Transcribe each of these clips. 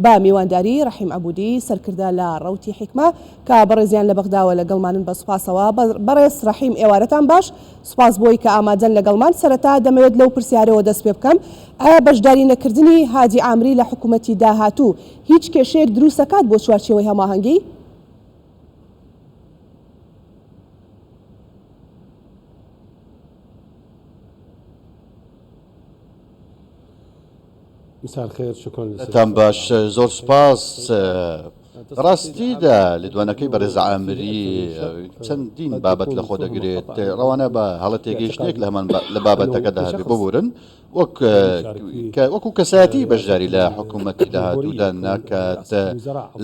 بە میوانداری ڕەحیم عەبودی سەرکردە لە ڕەوتی حیکمە کە بەڕێزیان لە بەغداوە لەگەڵمانن بە سوپاسەوە. بەڕێز ڕەحیم ئێوارەتان باش، سوپاس بۆی کە ئامادەن لەگەڵمان. سەرەتا دەمەوێت لەو پرسیارەوە دەست پێ بکەم، ئایا بەشداری نەکردنی هادی عامری لە حکومەتی داهاتوو هیچ کێشەیەک دروست دەکات بۆ چوارچێوەی هەماهەنگی؟ تان باش زۆر سوپاس. ڕاستیدا لێدوانەکەی بەڕێز عامری چەندین بابەت لە خۆ دەگرێت ڕەوانە بە هەڵە تێگەیشتێک لە هەمان لە بابەتەکەدا هەبێ ببورن وەک وەکو کەسایەتی بەشداری لە حکوومەتی داهاتوودا ناکات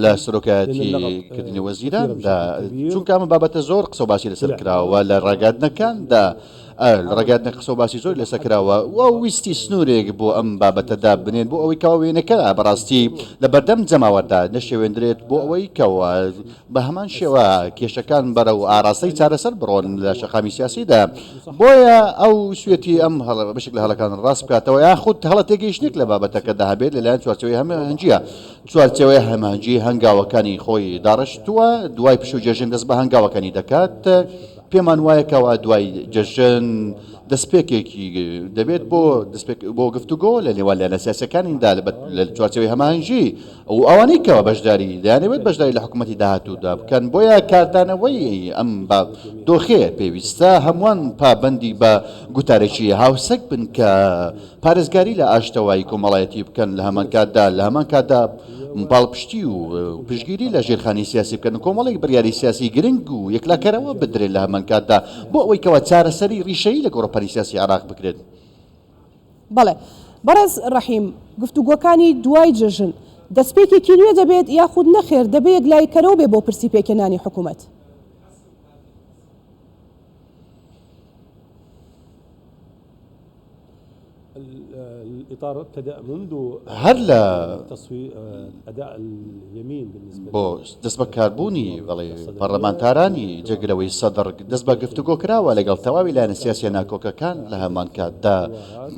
لە سەرۆکایەتی کردنی وەزیراندا چونکە ئەمە بابەتە زۆر قسە و باسی لەسەر کراوە لە ڕاگەیاندنەکاندا لە ڕاگەیاندنە قسە و باسی زۆری لەسەر کراوە و ویستی سنوورێک بۆ ئەم بابەتە دابنێن بۆ ئەوەی کەوا وێنەکە بەڕاستی لە بەردەم جەماوەردا نەشێوێندرێت بۆ ئەوەی کەوا بە هەمان شێوە کێشەکان بەرەو ئاراستەی چارەسەر بڕۆن لە شەقامی سیاسیدا بۆیە ئەو سوێتی ئەم هەڵە بەشێک لە هەڵەکان ڕاست بکاتەوە یاخود هەڵە تێگەیشتنێک لە بابەتەکەدا هەبێت لەلایەن چوارچێوەی هەماهەنگییە چوارچێوەی هەماهەنگی هەنگاوەکانی خۆی داڕشتووە دوای پشوو جەژن دەست بە هەنگاوەکانی دەکات پێمان وایە کەوا دوای جەژن دەستپێکێکی دەبێت بۆ دەستپێک بۆ گفتوگۆ لە نێوان لایەنە سیاسیەکانیدا لە چوارچێوەی هەماهەنگی و ئەوانەی کەوا بەشداری دەیانەوێت بەشداری لە حکوومەتی داهاتوودا بکەن بۆیە کاردانەوەی ئەم بە دۆخێ پێویستە هەمووان پابەندی بە گوتارێکی هاوسەنگ بن کە پارێزگاری لە ئاشتەوایی کۆمەڵایەتی بکەن لە هەمان کاتدا لە هەمان کاتدا پاڵپشتی و پشتگیری لە ژێرخانی سیاسی بکەن و کۆمەڵێک بڕیاری سیاسی گرنگ و یەکلاکەرەوە بدرێن لە هەمان کاتدا بۆ ئەوەی کەوا چارەسەری ڕیشەیی لە گۆڕەپانی سیاسی عێراق بکرێت. بەڵێ بەڕێز ڕەحیم، گفتوگۆکانی دوای جەژن دەستپێکێکی نوێ دەبێت یاخود نەخێر دەبێ یەکلاییکەرەوە بێ بۆ پرسی پێکهێنانی حکومەت؟ هەر لە بۆ دەستبەکاربوونی بەڵێ پەڕلەمانتارانی جێگرەوەی سەدڕ دەست بە گفتوگۆ کراوە لەگەڵ تەواوی لایەنە سیاسیە ناکۆکەکان لە هەمان کاتدا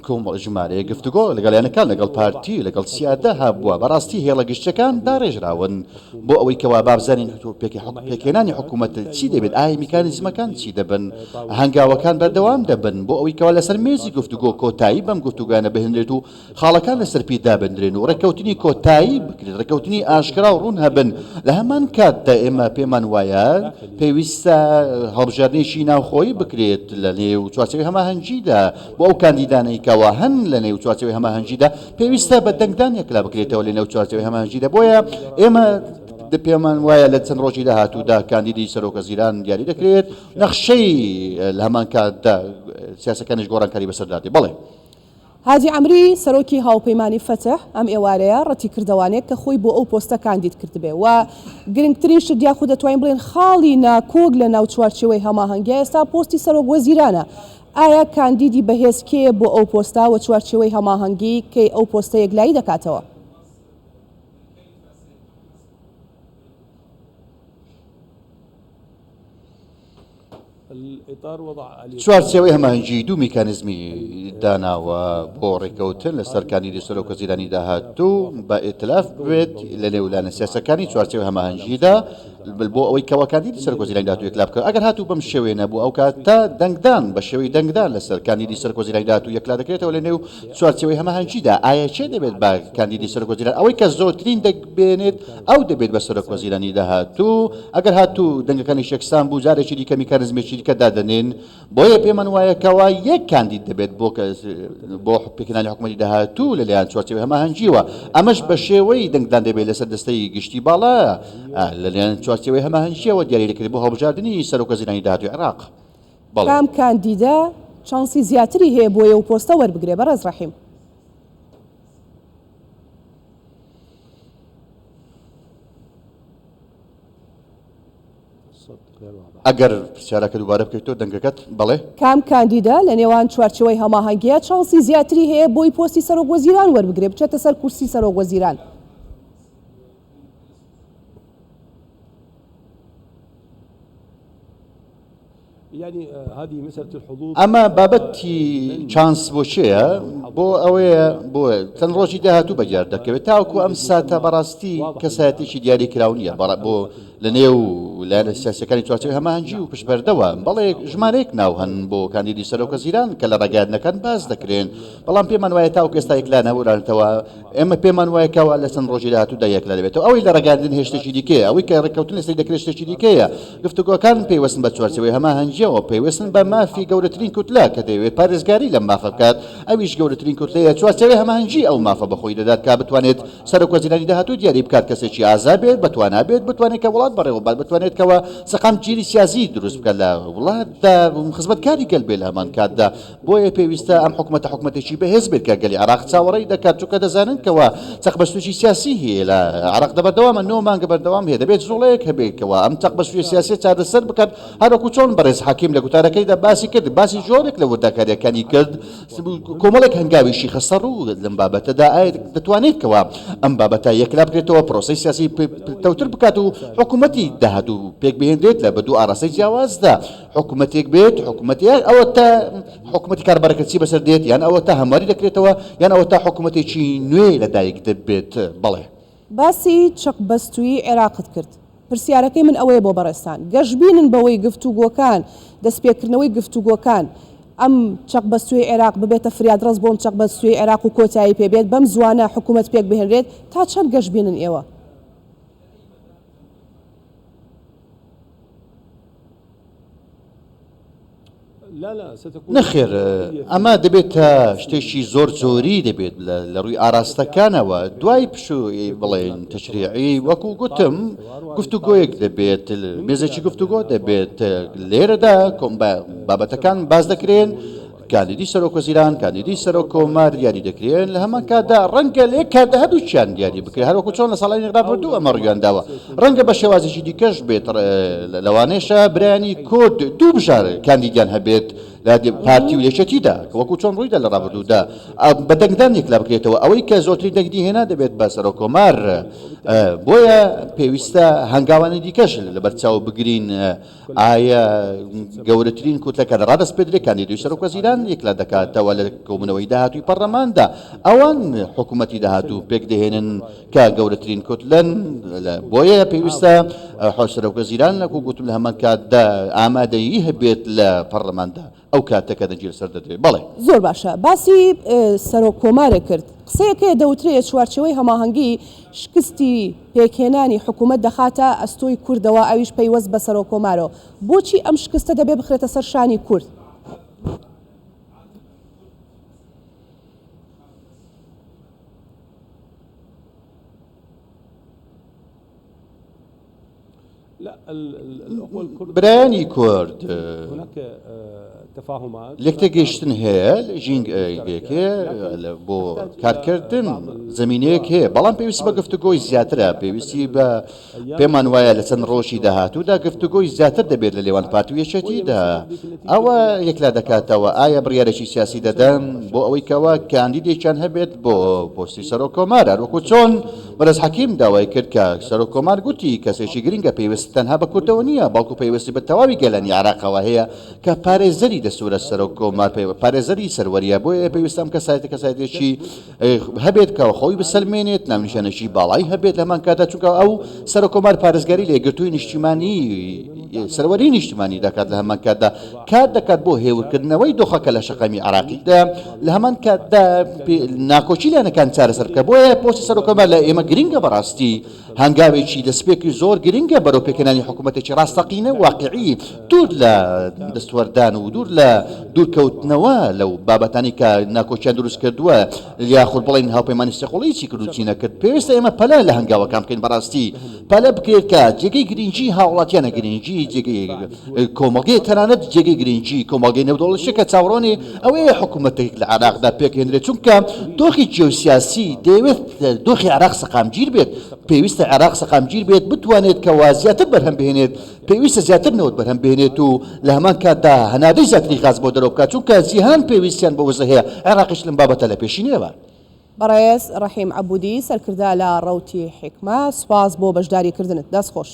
کۆمەڵ ژمارەیەک گفتوگۆ لەگەڵ یانەکان لەگەڵ پارتی لەگەڵ سیادە هەبووە بەڕاستی هێڵە گشتیەکان داڕێژراون بۆ ئەوەی کەوا با بزانین پێکهێنانی حکوومەت چی دەبێت، ئایا میکانیزمەکان چی دەبن، هەنگاوەکان بەردەوام دەبن بۆ ئەوەی کەوا لەسەر مێزی گفتوگۆ کۆتایی بەم گفتوگۆیانە بهێنرێت و خاڵەکان لەسەر پێ دابنرێن و ڕێککەوتنی کۆتایی بکرێت، ڕێککەوتنی ئاشکرا و ڕوون هەبن. لە هەمان کاتدا ئێمە پێمان وایە پێویستە هەڵبژاردنێکی ناوخۆیی بکرێت لە نێو چوارچێوەی هەماهەنگیدا بۆ ئەو کاندیدانەی کەوا هەن لە نێو چوارچێوەی هەماهەنگیدا پێویستە بە دەنگدان یەکلا بکرێتەوە لە نێو چوارچێوەی هەماهەنگیدا بۆیە ئێمە پێمان وایە لە چەند ڕۆژی داهاتوودا کاندیدی سەرۆکوەزیران دیاری دەکرێت نەخشەی لە هەمان کاتدا سیاسەکانیش گۆڕانکاری بەسەردا دێ بەڵێ. هادی عەمری سەرۆکی هاوپەیمانی فەتح ئەم ئێوارەیە ڕەتیکردەوانێک کە خۆی بۆ ئەو پۆستە کاندید کردبێ و گرنگترین شت یاخود دەتوانین بڵێین خاڵی ناکۆک لە ناو چوارچێوەی هەماهەنگیا ئێستا پۆستی سەرۆک وەزیرانە ئایا کاندیدی بەهێز کێیە بۆ ئەو پۆستە و چوارچێوەی هەماهەنگی کەی ئەو پۆستە یەکلایی دەکاتەوە؟ چوارچێوەی هەماهەنگی دوو میکانیزمی داناوە بۆ ڕێککەوتن لەسەر کاندیدی سەرۆکوەزیرانی داهاتوو بە ئیتلاف بێت لە نێو لایەنە سیاسەکانی چوارچێوەی هەماهەنگیدا بۆ ئەوەی کەوا کاندیدی سەرۆکوەزیرانی داهاتوو یەکلا بکات ئەگەر هاتوو بەم شێوەیە نەبوو ئەو کاتە دەنگدان بە شێوەی دەنگدان لەسەر کاندیدی سەرۆکوەزیرانی داهاتوو یەکلا دەکرێتەوە لە نێو چوارچێوەی هەماهەنگیدا ئایا کێ دەبێت بە کاندیدی سەرۆکوەزیران ئەوەی کە زۆرترین دەنگ بێنێت ئەو دەبێت بە سەرۆکوەزیرانی داهاتوو، ئەگەر هاتوو دەنگەکانیش یەکسان بوو جارێکی دیکە میکانزمێکی دیکە دادەنێن، بۆیە پێمان وایە کەوا یەک کاندید دەبێت بۆ بۆ پێکهێنانی حکومەتی داهاتوو لەلایەن چوارچێوەی هەماهەنگییەوە، ئەمەش بە شێوەی دەنگدان دەبێت لەسەر دەستەی گشتی باڵا لەلایەن چوارچێوەی هەماهەنگییەوە دیاری دەکرێت بۆ هەڵبژاردنی سەرۆکوەزیرانی داهاتووی عێراق. بەڵێ. کام کاندیدە چانسی زیاتری هەیە بۆ یەو پۆستە وەربگرێ بەڕێز ڕەحیم؟ ئەگەر پرسیارەکە دووبارە بکەیتەوە دەنگەکەت بەڵێ. کام کاندیدە لە نێوان چوارچێوەی هەماهەنگییە چانسی زیاتری هەیە بۆی پۆستی سەرۆک وەزیران وەربگرێ بچێتە سەر کورسی سەرۆک وەزیران؟ ئەمە بابەتی چانس بۆ کێیە؟ بۆ ئەوەیە بۆ چەند ڕۆژی داهاتوو بەدیار دەکەوێت تاوەکو ئەم ساتە بەڕاستی کەسایەتێکی دیاری کراو نییە بەڵام بۆ لە نێو لایەنە سیاسیەکانی چوارچێوەی هەماهەنگی و پشتبەردەوە بەڵێ ژمارەیەک ناو هەن بۆ کاندیدی سەرۆکوەزیران کە لە ڕاگەیاندنەکان باس دەکرێن بەڵام پێمان وایە تاوەکو ئێستا یەکلا نەبوونەتەوە ئێمە پێمان وایە کەوا لە چەند ڕۆژی داهاتوودا یەکلا دەبێتەوە. ئەوەی لە ڕاگەیاندن هەیە شتێکی دیکەیە، ئەوەی کە ڕێککەوتن لەسەری دەکرێت شتێکی دیکەیە. گفتوگۆکان پەیوەستن بە چوارچێوەی هەماهەنگییەوە، پەیوەستن بە مافی گەورەترین کوتلە کە دەیەوێت پارێزگاری لەم مافە بکات، ئەویش گەورەترین کوتلەیە. چوارچێوەی هەماهەنگی ئەو مافە بە خۆی دەدات کە بتوانێت سەرۆکوەزیرانی داهاتوو دیاری بکات، کەسێکی ئازا بێت، بەتوانا بێت، بتوانێت کە وڵات بەڕێوەببات، بتوانێت کەوا سەقامگیری سیاسی دروست بکات لە وڵاتدا، خزمەتکاری گەل بێت لە هەمان کاتدا. بۆیە پێویستە ئەم حکومەتە حکومەتێکی بەهێز بێت کە گەلی عێراق چاوەڕێی دەکات، چونکە دەزانن کەوا چەقبەستوویی سیاسی هەیە لە عێراقدا بەردەوامە، نۆ مانگە بەردەوام هەیە، دەبێت جوڵەیەک هەبێت کەوا ئەم چەقبەستوویە سیاسیە چارەسەر بکات، هەروەکو چۆن بەڕێز حەکیم لە گوتارەکەیدا باسی کرد، باسی جۆرێک لە وردەکارییەکانی کرد، کۆمەڵێک هەنگاویشی خستەڕوو لەم بابەتەدا، ئایا دەتوانێت کەوا ئەم بابەتە یەکلا بکرێتەوە، پرۆسەی سیاسی پتەوتر بکات و حکومەتی داهاتوو پێکبهێنرێت لە بە دوو ئاراستەی جیاوازدا. حکومەتێک بێت حکومەت یان ئەوەتا حکومەتی کاربارەکە چی بەسەر دێت یان ئەوەتا هەمواری دەکرێتەوە یان ئەوەتا حکومەتێکی نوێ لەدایک دەبێت بەڵێ. باسی چەقبەستوویی عێراقت کرد، پرسیارەکەی من ئەوەیە بۆ بەڕێزتان، گەشبینن بەوەی گفتوگۆکان، دەستپێکردنەوەی گفتوگۆکان ئەم چەقبەستوویەی عێراق ببێتە فریادڕەس بۆ ئەم چەقبەستوویەی عێراق و کۆتایی پێ بێت، بەم زووانە حکومەت پێکبهێنرێت، تا چەند گەشبینن ئێوە؟ نەخێر ئەمە دەبێتە شتێکی زۆر زۆری دەبێت لە ڕووی ئاراستەکانەوە دوای پشووی بڵێن تەشریعی وەکو گوتم گفتوگۆیەک دەبێت مێزێکی گفتوگۆ دەبێت لێرەدا کۆم بابەتەکان باس دەکرێن کاندیدی سەرۆکوەزیران، کاندیدی سەرۆک کۆمار دیاری دەکرێن، لە هەمان کاتدا ڕەنگە لە یەک کاتدا هەردووکیان دیاری بکرێن، هەروەکو چۆن لە ساڵانی ڕابردوو ئەمە ڕوویان داوە، ڕەنگە بە شێوازێکی دیکەش بێت، لەوانەیەشە برایانی کورد دوو بژار کاندیدیان هەبێت لە پارتی و یەکێتیدا، وەکو چۆن ڕوویدا لە ڕابردوودا، بە دەنگدان یەکلا بکرێتەوە، ئەوەی کە زۆرترین دەنگی هێنا دەبێت بە سەرۆک کۆمار، بۆیە پێویستە هەنگاوانی دیکەش لەبەرچاو بگرین. ئایا گەورەترین کوتلە کە ڕادەسپێردرێت کاندیدی سەرۆکوەزیران یەکلا دەکاتەوە لە کۆبوونەوەی داهاتووی پەرلەماندا ئەوان حکوومەتی داهاتوو پێکدەهێنن کە گەورەترین کوتلەن بۆیە پێویستە سەرۆکوەزیران وەکو گوتم لە هەمان کاتدا ئامادەیی هەبێت لە پەرلەماندا. ئەو کاتە کە دەنگی لەسەر دەدرێت. بەڵێ. زۆر باشە باسی سەرۆک کۆمارێک کرد قسەیەک هەیە دەوترێ چوارچێوەی هەماهەنگی شکستی پێکهێنانی حکومەت دەخاتە ئەستۆی کوردەوە ئەویش پەیوەست بە سەرۆک کۆمارەوە بۆچی ئەم شکستە دەبێ بخرێتە سەر شانی کورد؟ برایانی کورد لێکتێگەیشتن هەیە ژینگەیەک هەیە بۆ کارکردن زمینەیەک هەیە بەڵام پێویستی بە گفتوگۆی زیاترە پێویستی بە پێمان وایە لە چەند ڕۆژی داهاتوودا گفتوگۆی زیاتر دەبێت لە نێوان پارتی و یەکێتیدا ئەوە یەکلا دەکاتەوە ئایا بڕیارێکی سیاسی دەدەن بۆ ئەوەی کەوا کاندیدێکیان هەبێت بۆ پۆستی سەرۆک کۆمار هەروەکو چۆن بەڕێز حەکیم داوای کرد کە سەرۆک کۆمار گوتی کەسێکی گرنگە پەیوەستی تەنها بە کوردەوە نییە بەڵکو پەیوەستی بە تەواوی گەلانی عێراقەوە هەیە کە پارێزەری دەستورە سەرۆک کۆمار پارێزەری سەروەریە بۆیە پێویستە ئەم کەسایەتە کەسایەتێکی هەبێت کە خۆی بسەلمێنێت ناونیشانێکی باڵای هەبێت لە هەمان کاتدا چونکە ئەو سەرۆک کۆمار پارێزگاری لە یەکگرتووی نیشتیمانی سەروەری نیشتمانی دەکات لە هەمان کاتدا کار دەکات بۆ هێورکردنەوەی دۆخەکە لە شەقامی عێراقیدا لە هەمان کاتدا ناکۆکی لایەنەکان چارەسەر بکە بۆیە پۆستی سەرۆک کۆمار لە ئێمە گرنگە بەڕاستی هەنگاوێکی دەستپێکی زۆر گرنگە بەرەو پێکهێنانی حکوومەتێکی ڕاستەقینە واقعی دوور لە دەستوەردان و دوور لە دوورکەوتنەوە لەو بابەتانی کە ناکۆکیان دروست کردووە یاخود بڵێن هاوپەیمانی سێقۆڵی چی کرد و چی نەکرد پێویستە ئێمە پەلە لە هەنگاوەکان بکەین بەڕاستی پەلە بکرێت کە جێگەی گرنگی هاوڵاتیانە گرنگی جێگەی کۆمەڵگەی تەنانەت جێگەی گرنگی کۆمەڵگەی نێودەوڵەتیشە کە چاوەڕوانی ئەوەیە حکوومەتێک لە عێراقدا پێکهێنرێت چونکە دۆخی جیۆسیاسی دەیەوێت دۆخی عێراق سەقامگیر بێت پێویستە عێراق سەقامگیر بێت بتوانێت کەوا زیاتر بەرهەم بهێنێت پێویستە زیاتر نەوت بەرهەم بهێنێت و لە هەمان کاتدا هەناردەی زیاتری غاز بۆ دەرەوە بکات چونکە جیهان پێویستیان بە وزە هەیە عێراقیش لەم بابەتە لە پێشینەیە. بەڕێز ڕەحیم عەبودی سەرکردە لە ڕەوتی حیکمە سوپاس بۆ بەشداریکردنت دەست خۆش.